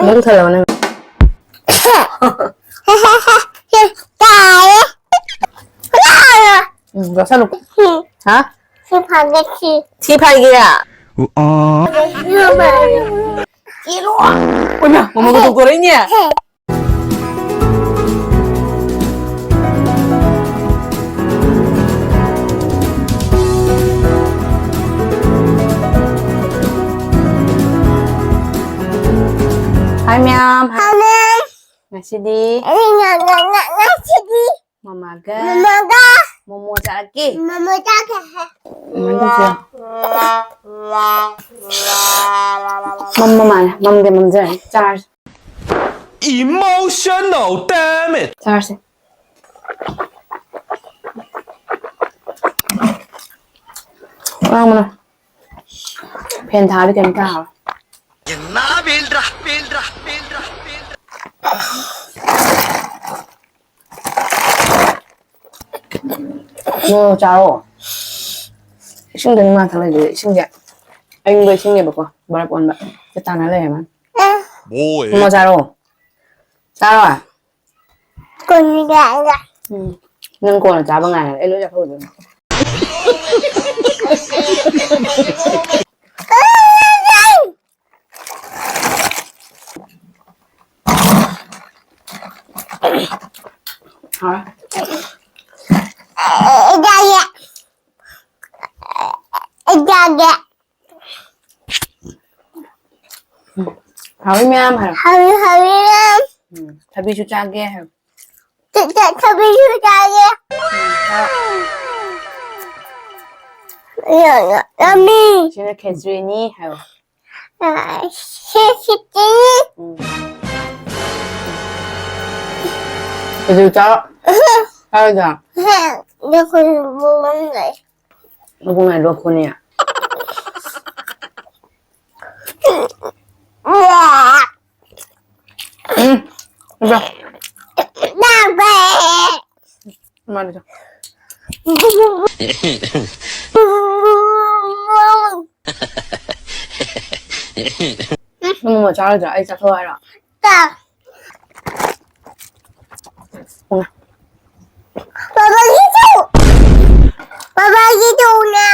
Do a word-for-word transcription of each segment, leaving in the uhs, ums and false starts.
ꯅꯪ ꯊꯜꯂꯣ ꯅꯪ꯫ ꯇꯥꯔꯦ꯫ ꯎꯝ, ꯆꯥꯁꯜꯂꯨ꯫ ꯍꯥ? ꯁꯤ ꯐꯥꯒꯦ, ꯁꯤ꯫ ꯁꯤ ꯐꯥꯏꯒꯦ? ꯏꯔꯣ꯫ ꯑꯣꯏꯃꯥ, ꯃꯃꯥꯒ ꯗꯣꯛꯇꯔ ꯂꯩꯅꯦ꯫ Hi, ma'am. Hi, ma'am. ꯉꯁꯤꯗꯤ ꯑꯩ ꯉ-, ꯉ-, ꯉ-, ꯉꯁꯤꯗꯤ ꯃꯃꯥꯒ ꯃꯃꯥꯒ ꯃꯣꯃꯣ ꯆꯥꯔꯛꯀꯦ꯫ ꯃꯣꯃꯣ ꯆꯥꯒꯦ꯫ ꯀꯃꯥꯏꯅ ꯇꯧꯁꯤꯔꯥ? ꯃꯝꯕ ꯃꯥꯜꯂꯦ꯫ ꯃꯝꯒꯦ ꯃꯝꯖꯔꯅꯤ꯫ ꯆꯥꯔꯁꯤ꯫ Emotional damage. ꯆꯥꯔꯁꯤ꯫ ꯂꯥꯡꯕꯅ꯫ ꯐꯦꯟ ꯊꯥꯔꯗꯤ ꯀꯩꯝ ꯇꯥꯔꯣꯏ꯫ ꯅꯣ, ꯆꯥꯔꯣ꯫ ꯏꯁꯤꯡꯗ ꯉꯥ ꯊꯛꯂꯛꯏꯗꯨꯗꯤ, ꯏꯁꯤꯡꯁꯦ ꯑꯏꯪꯕ ꯏꯁꯤꯡꯅꯦꯕꯀꯣ, ꯕꯔꯞ ꯑꯣꯟꯕ꯫ ꯁꯤ ꯇꯥꯟꯅ ꯂꯩꯔꯦ ꯃꯥꯅ꯫ ꯃꯣꯏ꯫ ꯅꯣ, ꯆꯥꯔꯣ꯫ ꯆꯥꯔꯣ꯫ ꯀꯣꯟꯅ ꯆꯥꯔꯒ꯫ ꯎꯝ꯫ ꯅꯪ ꯀꯣꯟꯅ ꯆꯥꯕ ꯉꯥꯏꯔꯒ ꯑꯩ ꯂꯣꯏ ꯆꯥꯊꯣꯛꯑꯗꯣꯏꯅꯦ꯫ ꯍꯥꯎꯔꯦ꯫ ꯆꯥꯒꯦ꯫ ꯆꯥꯒꯦ꯫ ꯎꯝ꯫ ꯍꯥꯎꯏ ꯃꯌꯥꯝ ꯍꯥꯏꯌꯣ꯫ ꯍꯥꯎꯏ, ꯍꯥꯎꯏ ꯃꯌꯥꯝ꯫ ꯎꯝ꯫ ꯊꯕꯤꯁꯨ ꯆꯥꯒꯦ ꯍꯥꯏꯌꯣ꯫ ꯊ-, ꯊ-, ꯊꯕꯤꯁꯨ ꯆꯥꯒꯦ꯫ ꯎꯝ, ꯍꯥꯏꯌꯣ꯫ ꯌꯥ, ꯌꯥ, ꯌꯥꯝꯃꯤ꯫ ꯁꯤꯅ ꯈꯦꯆ꯭ꯔꯤꯅꯤ ꯍꯥꯏꯌꯣ꯫ ꯑ, ꯁꯤ, ꯁꯤ, ꯁꯤ꯫ ꯎꯝ꯫ ꯈꯦꯆ꯭ꯔꯤ ꯆꯥꯔꯣ꯫ ꯆꯥꯔꯣꯏꯗ꯭ꯔꯣ? ꯅꯈꯣꯏ ꯃꯃꯜ ꯂꯩ꯫ ꯏꯕꯨꯡꯉꯣ ꯂꯣꯛ ꯈꯨꯅꯤ꯫ ꯎꯝ, ꯏꯕꯦ꯫ ꯃꯥꯅꯤꯗ꯫ ꯅꯪ ꯃꯣꯃꯣ ꯆꯥꯔꯣꯏꯗ꯭ꯔꯣ? ꯑꯩ ꯆꯥꯊꯣꯛꯑꯣ ꯍꯥꯏꯔꯣ? ꯆꯥ꯫ ꯎꯝ꯫ ꯕꯕꯥꯒꯤꯁꯨ꯫ ꯕꯕꯥꯒꯤꯁꯨꯅꯦ꯫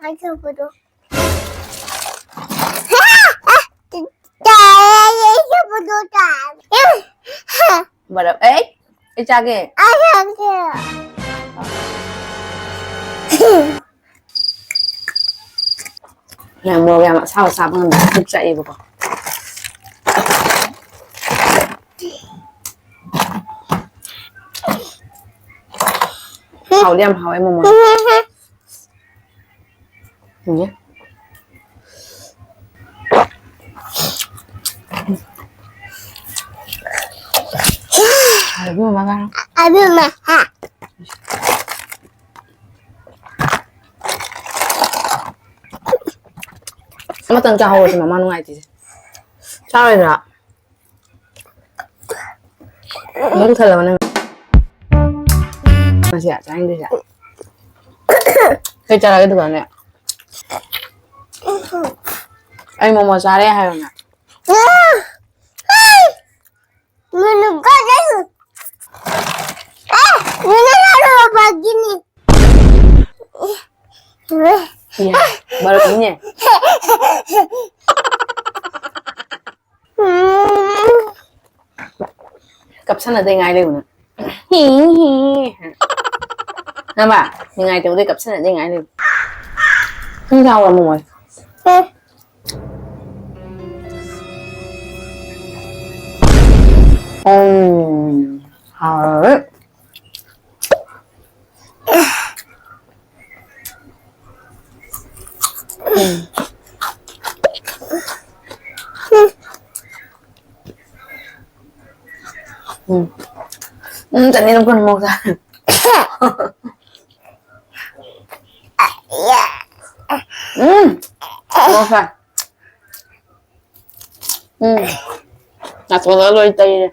ꯑꯆꯧꯕꯗꯣ꯫ ꯆꯥꯔꯦ, ꯑꯆꯧꯕꯗꯣ ꯆꯥꯔꯦ꯫ ꯕꯔꯞ, ꯑꯩ, ꯑꯩ ꯆꯥꯒꯦ꯫ ꯑꯩ ꯆꯥꯒꯦ꯫ ꯌꯥꯝ ꯃꯣꯔꯣꯛ ꯌꯥꯝ ꯑꯁꯥꯕ ꯆꯥꯕ ꯉꯝꯗꯦ꯫ ꯄꯨꯛ ꯆꯥꯛꯑꯦꯕꯀꯣ꯫ ꯍꯥꯎꯗꯤ ꯌꯥꯝ ꯍꯥꯎꯋꯦ ꯃꯣꯃꯣ꯫ ꯎꯝ꯫ ꯍꯥꯎꯋꯦ ꯏꯕꯦꯝꯃ ꯉꯥ꯫ ꯑꯕꯦꯝꯃ, ꯍꯥ? ꯑꯃꯇꯪ ꯆꯥꯍꯧꯔꯁꯤ ꯃꯃꯥ ꯅꯨꯡꯉꯥꯏꯇꯦꯁꯦ꯫ ꯆꯥꯔꯣꯏꯗ꯭ꯔꯥ? ꯃꯕꯨꯛ ꯊꯜꯂꯕ ꯅꯪ? ꯃꯁꯤ ꯆꯥꯅꯤꯡꯗ꯭ꯔꯤꯁꯦ꯫ ꯀꯩ ꯆꯥꯔꯒꯦ ꯗꯨꯀꯥꯟꯗ? ꯑꯩ ꯃꯣꯃꯣ ꯆꯥꯔꯦ ꯍꯥꯏꯌꯣꯅ꯫ ꯕꯔꯞꯅꯤꯅꯦ꯫ ꯀꯞꯁꯟꯅꯗꯦ ꯉꯥꯏ ꯂꯩꯕꯅ꯫ ꯍꯤ, ꯍꯤ꯫ ꯅꯝꯕ, ꯅꯤꯡꯉꯥꯏꯇꯧꯗꯩ ꯀꯞꯁꯟꯅꯗꯦ ꯉꯥꯏ ꯂꯩꯕ꯫ ꯅꯪ ꯆꯥꯎꯔ ꯃꯣꯃꯣꯏ꯫ ꯎꯝ, ꯍꯥꯎꯔꯦ꯫ ꯎꯝ꯫ ꯎꯝ꯫ ꯎꯝ, ꯆꯠꯅꯤ ꯑꯗꯨꯝ ꯀꯨꯟꯃꯨꯛ ꯆꯥ-, ꯎꯝ꯫ ꯃꯣꯔꯣꯛ ꯁꯥꯏ꯫ ꯎꯝ꯫ ꯅꯥꯇꯣꯟꯗ ꯂꯣꯏ ꯇꯩꯔꯦ꯫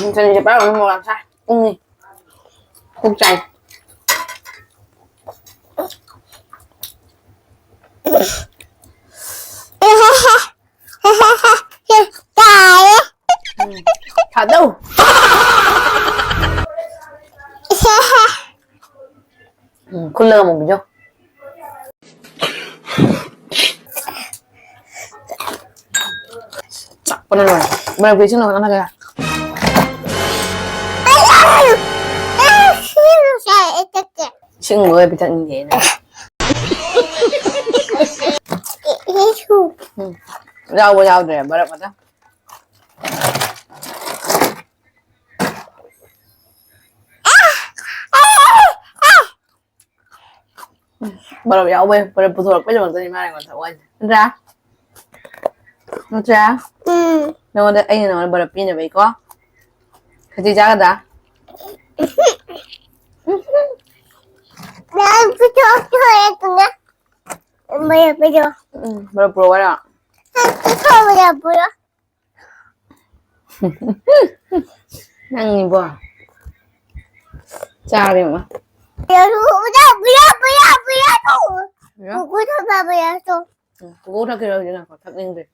ꯎꯝ, ꯆꯠꯅꯤꯁꯦ ꯄꯥꯏꯔꯨꯔꯅꯨ, ꯃꯣꯔꯣꯛ ꯌꯥꯝ ꯁꯥꯏ꯫ ꯄꯨꯡꯅꯤ꯫ ꯄꯨꯛ ꯆꯥꯛꯑꯦ꯫ ꯂꯧ꯫ ꯎꯝ, ꯈꯨꯜꯂꯒ ꯑꯃꯨꯛ ꯄꯤꯖꯧ꯫ ꯆꯥꯛꯄꯅ ꯂꯣꯏꯔꯦ꯫ ꯃꯔꯛꯇ ꯏꯁꯤꯡ ꯂꯧꯈꯠꯂꯒ꯫ ꯏꯁꯤꯡ ꯂꯣꯏ ꯄꯤꯊꯛꯅꯤꯡꯗꯦ ꯑꯩꯅ꯫ ꯎꯝ꯫ ꯌꯥꯎꯕ ꯌꯥꯎꯗ꯭ꯔꯦ ꯃꯔꯛ ꯃꯇꯥ꯫ ꯕꯔꯞ ꯌꯥꯎꯕꯩ, ꯕꯔꯞ ꯄꯨꯊꯣꯔꯛꯄꯩꯗꯃꯛꯇꯅꯤ ꯃꯥꯅ ꯑꯩꯉꯣꯟꯗ ꯊꯛꯑꯣ ꯍꯥꯏꯁꯦ꯫ ꯅꯠꯇ꯭ꯔꯥ? ꯅꯠꯇ꯭ꯔꯥ? ꯎꯝ꯫ ꯅꯉꯣꯟꯗ, ꯑꯩꯅ ꯅꯉꯣꯟꯗ ꯕꯔꯞ ꯄꯤꯅꯕꯩꯀꯣ꯫ ꯈꯖꯤꯛ ꯆꯥꯒꯗ꯭ꯔꯥ? ꯅꯪ ꯄꯤꯊꯣꯛ ꯊꯣꯛꯑꯦ ꯑꯗꯨꯅ꯫ ꯕꯔꯞ ꯄꯤꯊꯣꯛ꯫ ꯎꯝ, ꯕꯔꯞ ꯄꯨꯔꯛꯑꯣ ꯍꯥꯏꯔꯣ? ꯅꯪ ꯄꯤꯊꯣꯛ ꯕꯔꯞ ꯄꯨꯔꯛꯑꯣ꯫ ꯅꯪꯅꯤꯕꯣ꯫ ꯆꯥꯔꯦ ꯃꯃꯥ꯫ ꯄꯨꯔꯛꯑꯣ, ꯄꯨꯔꯛꯑꯣ, ꯄꯨꯔꯛꯑꯣ, ꯄꯨꯔꯛꯑꯣ꯫ ꯌꯥ? ꯀꯨꯀꯨ ꯊꯝꯃꯕ ꯌꯥꯗ꯭ꯔꯣ? ꯎꯝ, ꯀꯣꯀꯣ ꯊꯛꯀꯦꯔꯣ ꯍꯧꯖꯤꯛ? ꯉꯥꯏꯈꯣ, ꯊꯛꯅꯤꯡꯗ꯭ꯔꯦ꯫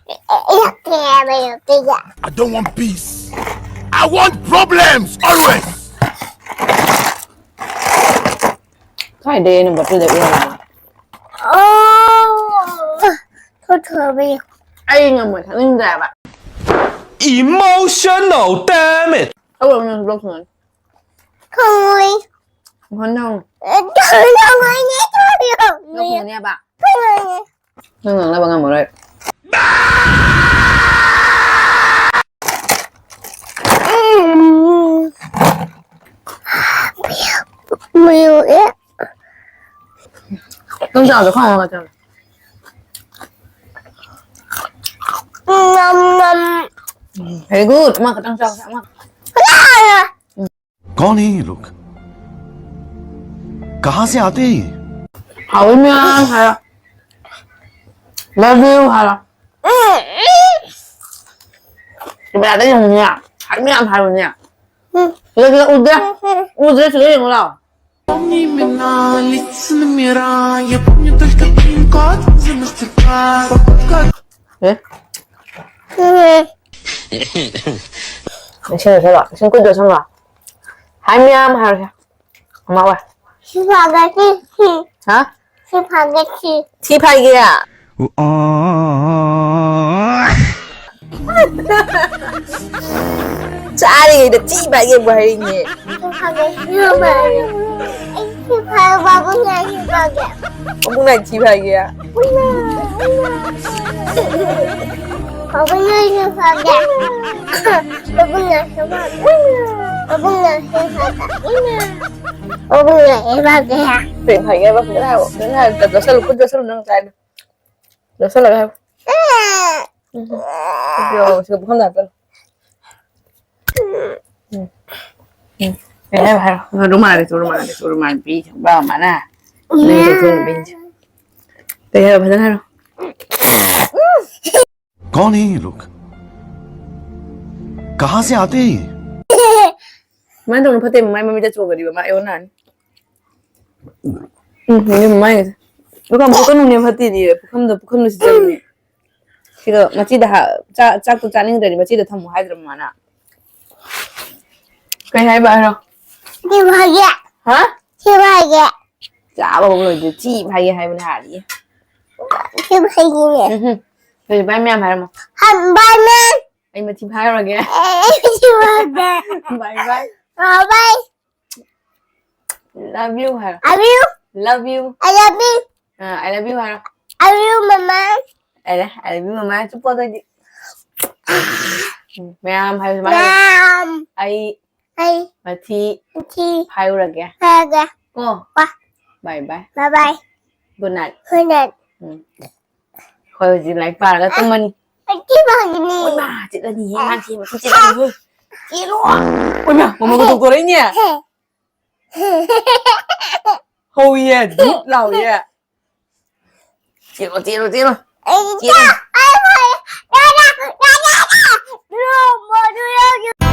ꯑꯦ, ꯑꯦ, ꯀꯌꯥ ꯂꯩꯔꯛꯇꯣꯏꯕ? I don't want peace. I want problems always. ꯀꯥꯏꯗꯩ ꯑꯩꯅ ꯕꯣꯇꯜꯗ ꯎꯔꯝꯃꯤꯅꯣ? ꯑꯣ, ꯊꯣꯛꯊꯣꯛꯑꯕ ꯌꯦꯡꯉꯣ꯫ ꯑꯩ ꯉꯝꯃꯣꯏ, ꯊꯛꯅꯤꯡꯗ꯭ꯔꯦꯕ꯫ Emotional damage. ꯊꯛꯎꯔꯣ ꯅꯪꯁꯨ ꯕ꯭ꯂꯣꯛ ꯊꯨꯡꯉꯅꯤ꯫ ꯊꯨꯡꯉꯣꯏ꯫ ꯃꯈꯣꯟ ꯊꯣꯡ꯫ ꯑꯦ, ꯊꯨꯡꯉꯣꯏꯅꯦ, ꯊꯨꯡꯉꯣꯏ꯫ ꯕ꯭ꯂꯣꯛ ꯊꯨꯡꯉꯅꯤ ꯍꯥꯏꯕ꯫ ꯊꯨꯡꯉꯣꯏꯅꯦ꯫ ꯅꯪ ꯉꯥꯡꯅꯕ ꯉꯝꯃꯔꯣꯏ꯫ ꯎꯝ꯫ ꯃꯌꯣꯛꯑꯦ꯫ ꯅꯪ ꯆꯥꯕꯗꯣ ꯈꯔ ꯉꯥꯡꯉꯒ ꯆꯥꯎ꯫ ꯉꯝ, ꯉꯝ꯫ Very good. ꯑꯃꯈꯛꯇꯪ ꯆꯥꯎ, ꯑꯃ꯫ ꯀꯅꯥꯅ? कौन है ये लोग? कहां से आते हैं ये? ꯍꯥꯎꯏ ꯃꯌꯥꯝ ꯍꯥꯏꯔꯣ꯫ Love you ꯍꯥꯏꯔꯣ꯫ ꯎꯝ, ꯎꯝ꯫ ꯀꯦꯃꯦꯔꯥꯗ ꯌꯦꯡꯉꯨꯅꯦ꯫ ꯍꯥꯏ ꯃꯌꯥꯝ ꯍꯥꯏꯔꯨꯅꯦ꯫ ꯎꯝ꯫ ꯁꯤꯗ, ꯁꯤꯗ ꯎꯗꯦ꯫ ꯎꯝ, ꯎꯝ꯫ ꯎꯗ꯭ꯔꯦ, ꯁꯤꯗ ꯌꯦꯡꯉꯨ ꯂꯥꯎ꯫ Помни меня, лично мира, я помню только пин-код, за мастер-класс. Э? Э. ꯏꯁꯤꯡ ꯂꯩꯁꯜꯂꯣ, ꯏꯁꯤꯡ ꯀꯨꯠꯇ ꯁꯪꯉꯣ꯫ ꯍꯥꯏ ꯃꯌꯥꯝ ꯍꯥꯏꯔꯁꯦ꯫ ꯃꯃꯥ ꯍꯣꯏ꯫ ꯁꯤ ꯐꯥꯒꯦ, ꯁꯤ, ꯁꯤ꯫ ꯍꯥ? ꯁꯤ ꯐꯥꯒꯦ, ꯁꯤ꯫ ꯊꯤ ꯐꯥꯏꯒꯦ? ꯆꯥꯔꯤꯉꯩꯗ ꯊꯤ ꯐꯥꯏꯒꯦꯕꯨ ꯍꯥꯏꯔꯤꯅꯦ꯫ ꯁꯤ ꯐꯥꯒꯦ, ꯁꯤ ꯐꯥꯒꯦ꯫ ꯑꯩ ꯁꯤ ꯐꯥꯒꯦ, ꯕꯥꯕꯨ ꯉꯥꯏ ꯁꯤ ꯐꯥꯒꯦ꯫ ꯕꯥꯕꯨ ꯉꯥꯏ ꯊꯤ ꯐꯥꯏꯒꯦ? ꯕꯥꯕꯨ ꯉꯥꯏ ꯁꯤ ꯐꯥꯒꯦ꯫ ꯕꯥꯕꯨ ꯉꯥꯏ ꯁꯤ ꯐꯥꯒꯦ꯫ ꯕꯥꯕꯨ ꯉꯥꯏ ꯁꯤ ꯐꯥꯒꯦ꯫ ꯕꯥꯕꯨ ꯉꯥꯏ ꯁꯤ ꯐꯥꯒꯦ꯫ ꯀꯩ ꯐꯥꯏꯒꯦ ꯍꯥꯏꯕ? ꯐꯖꯅ ꯍꯥꯏꯔꯣ, ꯐꯖꯅ ꯍꯥꯏꯔꯣ꯫ ꯖꯣꯁꯜꯂꯨ, ꯈꯨꯠ ꯖꯣꯁꯜꯂꯨ ꯅꯪ ꯆꯥꯏꯗꯣ꯫ ꯂꯧꯁꯜꯂꯒ ꯍꯥꯏꯌꯣ꯫ ꯎꯝ꯫ ꯁꯤꯗ ꯄꯨꯈꯝꯗ ꯍꯥꯞꯆꯜꯂꯣ꯫ ꯎꯝ꯫ ꯎꯝ꯫ ꯀꯩ ꯍꯥꯏꯅꯣ ꯍꯥꯏꯔꯣ꯫ ꯔꯨꯃꯥꯜ ꯂꯩꯇ꯭ꯔꯣ, ꯔꯨꯃꯥꯜ ꯂꯩꯇ꯭ꯔꯣ, ꯔꯨꯃꯥꯜ ꯄꯤ, ꯕꯥ ꯃꯥꯅ꯫ ꯂꯩꯇ꯭ꯔꯣ, ꯔꯨꯃꯥꯜ ꯄꯤ꯫ ꯀꯩ ꯍꯥꯏꯅꯣ, ꯐꯖꯅ ꯍꯥꯏꯔꯣ꯫ कौन है ये लोग? कहाँ से आते हैं ये? ꯁꯨꯃꯥꯏꯅ ꯇꯧꯅ ꯐꯠꯇꯦ, ꯃꯃꯥꯏ ꯃꯃꯤꯠꯇ ꯆꯣꯡꯒꯅꯤꯕ, ꯃꯥ ꯑꯩꯉꯣꯟꯗ ꯂꯥꯛꯑꯅꯤ꯫ ꯎꯝ, ꯌꯦꯡꯉꯨ ꯃꯥꯏꯒꯁꯦ꯫ ꯄꯨꯈꯝ ꯄꯨꯈꯝꯅꯦ ꯐꯠꯇꯦꯗꯤ, ꯄꯨꯈꯝꯗꯣ, ꯄꯨꯈꯝꯗꯣ ꯁꯤꯠꯆꯕꯅꯦ꯫ ꯁꯤꯗ ꯃꯆꯤꯗ ꯍꯥ-, ꯆꯥ-, ꯆꯥꯛꯇꯣ ꯆꯥꯅꯤꯡꯗ꯭ꯔꯗꯤ ꯃꯆꯤꯗ ꯊꯝꯃꯣ ꯍꯥꯏꯗ꯭ꯔꯣ ꯃꯃꯥꯅ? ꯀꯩ ꯍꯥꯏꯕ ꯍꯥꯏꯔꯣ? ꯁꯤ ꯐꯥꯏꯒꯦ꯫ ꯍꯥ? ꯁꯤ ꯐꯥꯏꯒꯦ꯫ ꯆꯥꯕ ꯍꯧ ꯂꯣꯏꯗ꯭ꯔꯤ꯫ ꯊꯤ ꯐꯥꯏꯒꯦ ꯍꯥꯏꯕꯅꯦ ꯍꯥꯏꯔꯤꯌꯦ꯫ ꯁꯤ ꯐꯥꯏꯒꯦꯅꯦ꯫ ꯎꯝꯍꯨꯝ꯫ ꯀꯩ ꯚꯥꯏ ꯃꯌꯥꯝ ꯍꯥꯏꯔꯝꯃꯣ꯫ ꯍꯥ, ꯚꯥꯏ ꯃꯌꯥꯝ꯫ ꯑꯩ ꯃꯊꯤ ꯐꯥꯏꯔꯨꯔꯒꯦ꯫ ꯑꯦ, ꯑꯩ ꯃꯊꯤ ꯐꯥꯏꯔꯨꯔꯒꯦ꯫ ꯕꯥꯏ ꯕꯥꯏ꯫ ꯑ, ꯕꯥꯏ꯫ Love you ꯍꯥꯏꯔꯣ꯫ Love you꯫ Love you꯫ I love you꯫ ꯑ, I love you ꯍꯥꯏꯔꯣ꯫ I love you, ꯃꯃꯥ꯫ ꯑꯦ, I love you, ꯃꯃꯥ꯫ ꯆꯨꯞꯄꯣ ꯑꯗꯨꯑꯣꯏꯗꯤ꯫ ꯎꯝ, ꯃꯌꯥꯝ ꯍꯥꯏꯔꯣ, ꯁꯨꯃꯥꯏꯅ ꯍꯥꯏꯔꯣ꯫ ꯃꯌꯥꯝ꯫ ꯑꯩ ꯑꯩ ꯃꯊꯤ ꯃꯊꯤ ꯐꯥꯏꯔꯨꯔꯒꯦ꯫ ꯐꯥꯏꯔꯨꯔꯒꯦ꯫ ꯀꯣ? ꯀꯣ꯫ Bye bye꯫ Bye bye꯫ Good night꯫ Good night꯫ ꯎꯝ꯫ ꯑꯩꯈꯣꯏ ꯍꯧꯖꯤꯛ ꯂꯥꯏꯔꯤꯛ ꯄꯥꯔꯒ ꯇꯨꯝꯃꯅꯤ꯫ ꯃꯊꯤ ꯐꯥꯏꯒꯅꯤ꯫ ꯏꯃꯥ, ꯆꯤꯠꯂꯅꯤꯍꯦ, ꯃꯥ ꯊꯤ ꯃꯊꯤ ꯆꯤꯠꯂꯅꯤꯍꯦ꯫ ꯆꯦꯜꯂꯣ꯫ ꯏꯃꯥ, ꯃꯃꯥ ꯍꯧꯗꯣꯛꯇꯣꯔꯛꯏꯅꯦ꯫ ꯍꯧꯏꯌꯦ, ꯗꯨꯠ ꯂꯥꯎꯏꯌꯦ꯫ ꯆꯦꯜꯂꯣ, ꯆꯦꯜꯂꯣ, ꯆꯦꯜꯂꯣ꯫ ꯑꯩ ꯆꯦꯜꯂꯣ꯫ ꯑꯩ ꯐꯥꯏ-, ꯌꯥꯔꯦ, ꯌꯥꯔꯦ, ꯌꯥꯔꯦ꯫